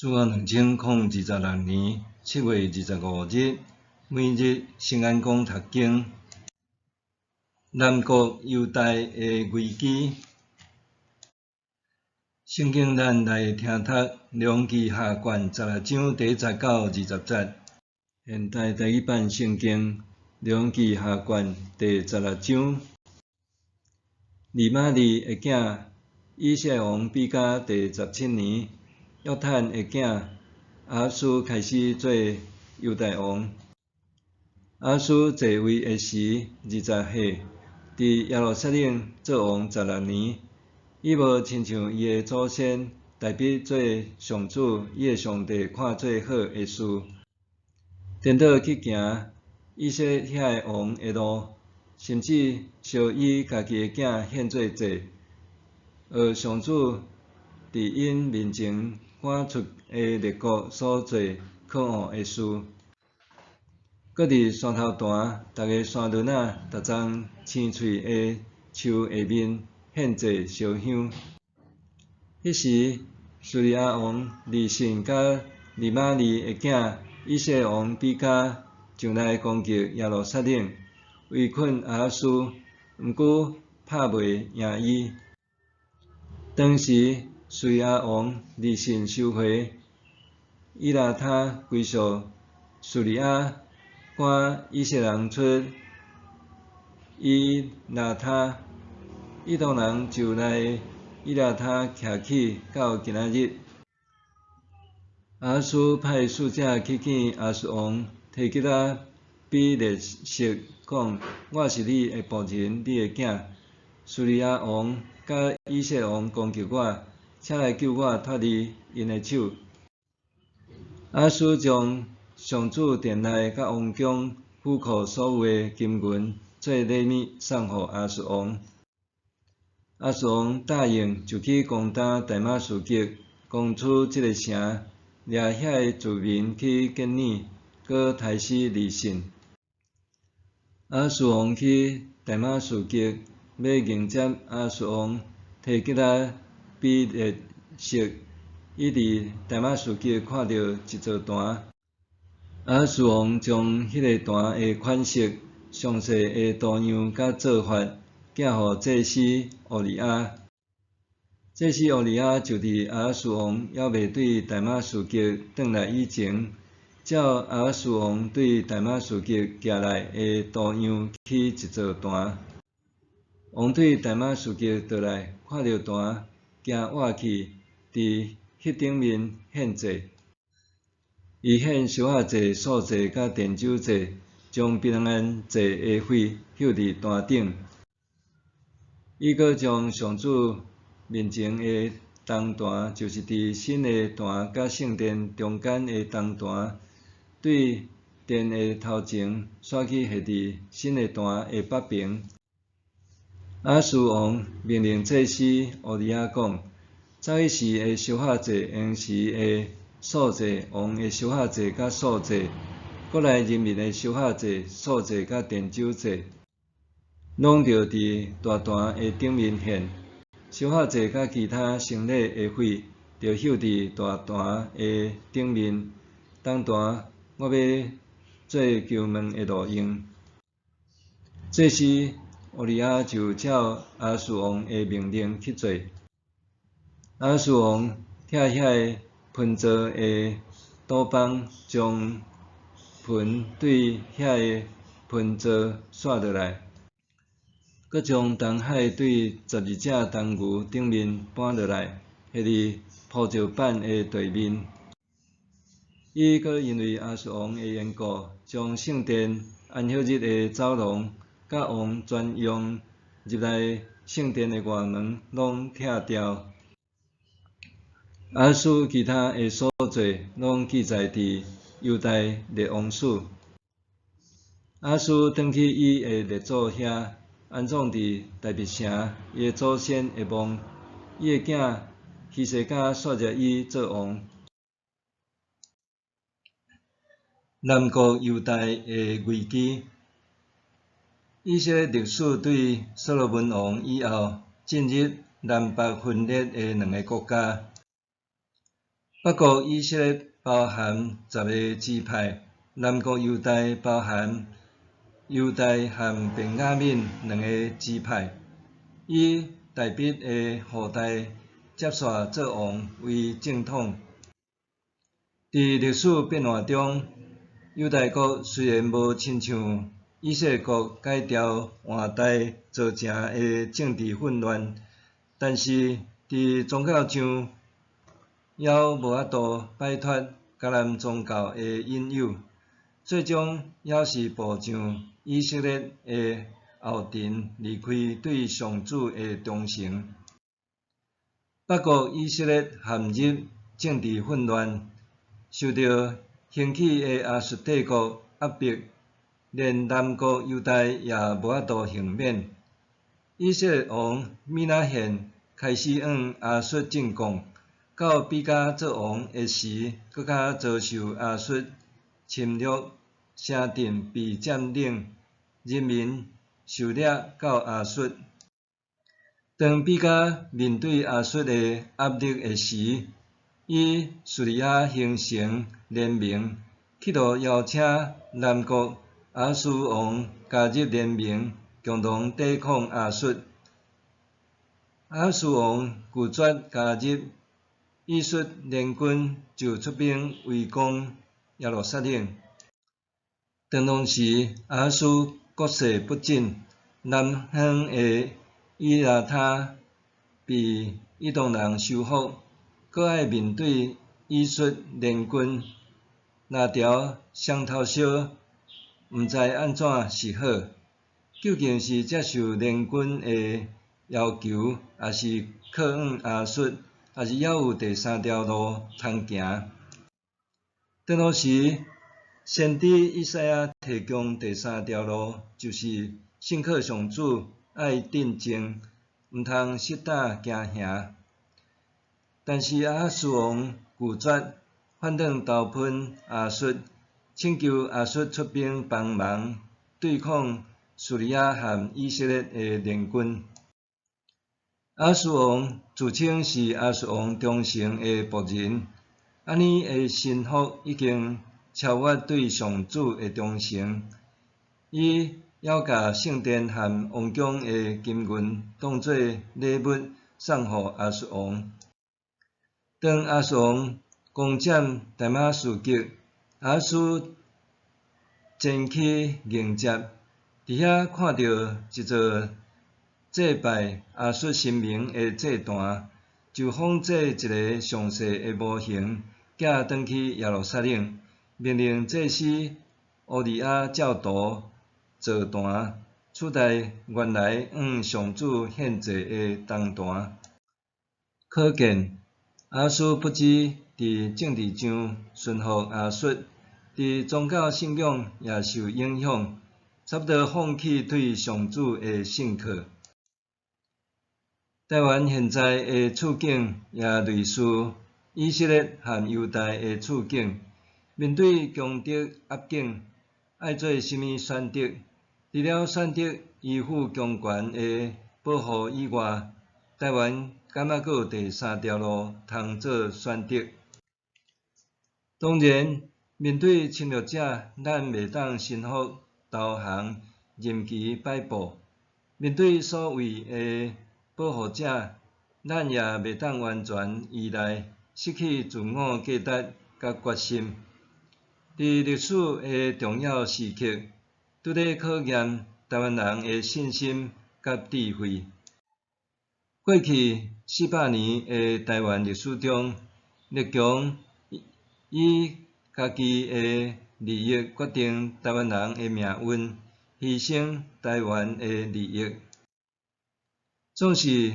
主後2026年7月25日，每日聖安講讀經。南國猶大的危機。聖經咱來聽讀列王紀下卷16章第1節到20節。現代台語版聖經列王紀下卷第十六章。利瑪利的囝以色列王比加第十七年，約坦的囝亞哈斯開始做猶大王。亞哈斯在位的時20歲，佇耶路撒冷做王16年。伊無親像伊的祖先大衛做上主伊的上帝看做好的事，顛倒去行以色列遐个王的路，甚至燒伊家己的囝獻做祭，學上主佇𪜶面前趕出的列國所做可惡的事。閣佇山頭壇，逐个山崙仔，逐叢青翠的樹下面獻祭燒香。彼時，敘利亞王利汛佮利瑪利的囝以色列王比加上來攻擊耶路撒冷，圍困亞哈斯，毋過拍袂贏伊。當時，敘利亞王利汛收回以拉他歸屬敘利亞，趕以色列人出以拉他，以東人就來以拉他徛起到今仔日。亞哈斯派使者去見亞述王提吉拉比列色，講：我是你的僕人，你的囝。敘利亞王佮以色列王攻擊我，請來救我脫離𪜶的手。亞哈斯將上主殿內佮王宮府庫所有的金銀做禮物送予亞述王。亞述王答應，就去攻打大馬士革，攻取這个城，掠遐个住民去建耳，閣刣死利汛。亞哈斯王去大馬士革，欲迎接亞述王提吉拉比列色，伊佇大馬士革看著一座壇。亞哈斯王將彼个壇的款式、詳細的圖樣佮做法，寄予祭司烏利亞。祭司烏利亞就佇亞哈斯王猶未對大馬士革轉來以前，照亞哈斯王對大馬士革寄來的圖樣起一座壇。王對大馬士革倒來，看著壇，驚倚去，佇彼頂面獻祭。伊獻燒肉祭、素祭佮奠酒祭，將平安祭的血澆佇壇頂。伊閣將上主面前的銅壇，就是佇新的壇佮聖殿中間的銅壇，對殿的頭前徙去獻佇新的壇的北爿。亞哈斯王命令祭司烏利亞講：早起時的燒肉祭，下昏時的素祭，王的燒肉祭佮素祭，國內人民的燒肉祭、素祭佮奠酒祭，攏著佇大壇的頂面獻。燒肉祭佮其他牲禮的血，著澆佇大壇的頂面。銅壇我欲做求問的路用。祭司烏利亞就照亞哈斯王的命令去做。亞哈斯王拆遐个盆座的堵枋，將盆對遐个盆座徙落來，閣將東海對12隻銅牛頂面搬落來，獻佇鋪石板的對面。伊閣因為亞述王的緣故，將聖殿安息日的走廊，佮王專用入來聖殿的外門攏拆掉。亞哈斯其他的所做，攏記載佇猶大列王史。亞哈斯轉去伊的列祖遐，安葬佇大衛城伊的祖先的墓。伊的囝希西家續接伊做王。南國猶大的危機。以色列歷史對所羅門王以後，進入南北分裂的兩个國家。北國以色列包含10个支派，南國猶大包含猶大和便雅憫兩个支派，以大衛的後代接續做王為正統。佇歷史變換中，猶大國雖然無親像以色列國改朝換代造成的政治混亂，但是佇宗教上猶無法度擺脫迦南宗教的引誘，最終猶是步上以色列的後塵，離開對上主的忠誠。北國以色列陷入政治混亂，受著興起的亞述帝國壓迫，連南國猶大也無法度幸免。以色列王米拿現開始向亞述進貢，到比加做王的時，閣較遭受亞述侵略，城鎮被佔領，人民受掠到亞述。當比加面對亞述的壓力的時，與敘利亞形成聯盟，企圖邀請南國亞述王加入聯盟，共同抵抗亞述。亞述王拒絕加入，以述聯軍就出兵圍攻耶路撒冷。當當時亞述國勢不振，南方的以拉他被以東人收復，閣愛面對以述聯軍，拉牢雙頭燒，毋知按怎是好。究竟是接受聯軍的要求，抑是靠向亞述，抑是猶有第三條路通行？當當時，先知以賽亞提供第三條路，就是信靠上主，愛鎮靜，毋通失膽驚嚇。但是亞哈斯王拒絕，反轉投奔亞述，請求亞述出兵幫忙對抗敘利亞和以色列的聯軍。亞述王自稱是亞述王忠誠的僕人，按呢的臣服已經超越對上主的忠誠。伊猶共聖殿和王宮的金銀當做禮物送予亞述王。當亞述王攻佔大馬士革，亞哈斯前去迎接，佇遐看著一座祭拜亞述神明的祭壇，就仿製一个詳細的模型，寄轉去耶路撒冷，命令祭司烏利亞照圖造壇，取代原來向上主獻祭的銅壇。可見亞哈斯不只佇政治上順服亞述，佇宗教信仰也受影響，差不多放棄對上主的信靠。台灣現在的處境也類似以色列和猶大的處境，面對強敵壓境，愛做啥物選擇？除了選擇依附強權的保護以外，台灣敢猶閣有第三條路通做選擇？當然，面對侵略者，咱袂當臣服投降，任其擺布；面對所謂的保護者，咱也袂當完全依賴，失去自我價值佮決心。佇歷史的重要時刻，拄咧考驗台灣人的信心佮智慧。過去400年的台灣歷史中，列強以家己的利益決定台灣人的命運，犧牲台灣的利益。總是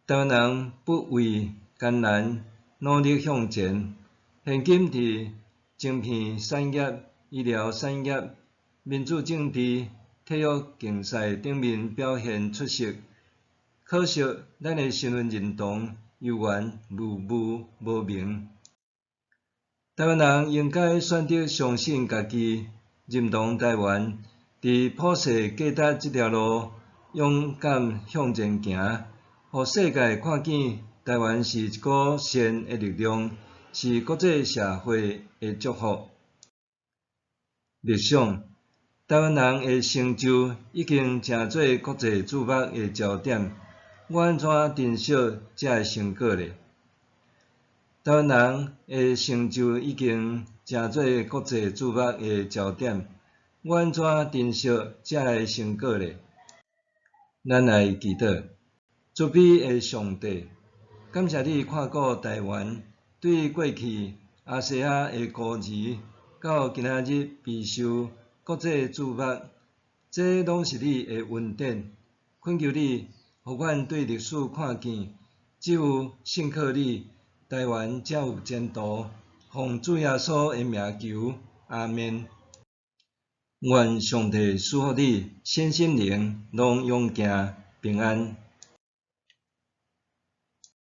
台灣人不畏艱難，努力向前。現今佇晶片產業、醫療產業、民主政治、體育競賽頂面表現出色。可惜，咱的身分認同猶原模糊無明。台灣人應該選擇相信家己，認同台灣，佇普世價值這條路勇敢向前行，予世界看見台灣是一股善的力量，是國際社會的祝福。默想，台灣人的成就已經成做國際矚目的焦點，我按怎珍惜這个成果呢？台灣人的成就已經成做國際矚目的焦點，我按怎珍惜這个成果呢？咱來祈禱，慈悲的上帝，感謝你看顧台灣，對過去亞細亞的孤兒，到今仔日備受國際矚目，這攏是你的恩典。懇求你，予阮對歷史看見，只有信靠你，台灣才有前途。奉主耶穌的名求，阿們。願上帝賜福你，身心靈攏勇健平安。